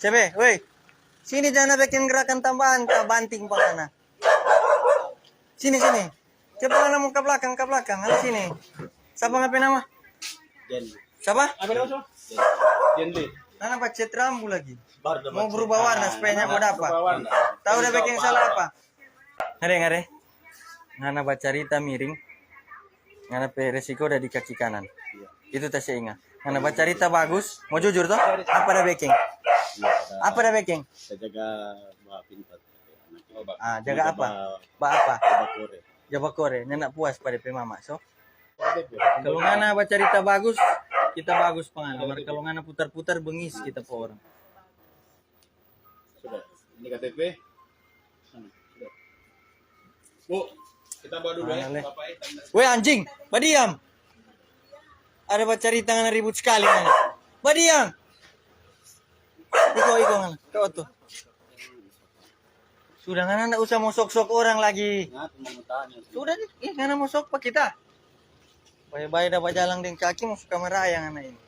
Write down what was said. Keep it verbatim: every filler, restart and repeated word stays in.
Cebe, woi. Sini, jang beking gerakan tambahan, ka banting pa ngana. Sini, sini. Coba ngana mo ka blakang, ka blakang. Ngana sini. Sapa ngana pe nama? Jen. Sapa? Apa nama? Jen. Jen Li. Ngana bacat rambu lagi. Baru da bacat. Mo berubah warna supaya nyanda mo dapa. Berubah warna. Tahu da beking salah apa? Ngare, ngare. Ngana bacarita miring. Ngana pe resiko ada di kaki kanan. Iya. Itu ta se inga. Ngana bacarita bagus, mo jujur to? Apa da beking? Iya, apa da beking? Kita jaga ba pintar. Ah, jaga apa? Ba apa? Jaga kore. Jaga kore. Nyanda puas pa de pe mama, so? Kalau ngana bacarita bagus, kita bagus pa ngana. Mar kalau ngana putar-putar, bengis kita pa orang. Sudah. Ini K T P. Sana, sudah. Bu, kita bawa dulu ya, Bapak ya. Weh, anjing, badiam. Ada bacarita ngana ribut sekali ngana. Badiam. Iko, iko ngana. Kau tuh. Sudah, ngana nda usah mo sok-sok orang lagi. Nah, cuma mau tanya. Sudah deh, ih, ngana mo sok pa kita. Bae-bae da bajalang deng kaki mo suka maraya ngana ini.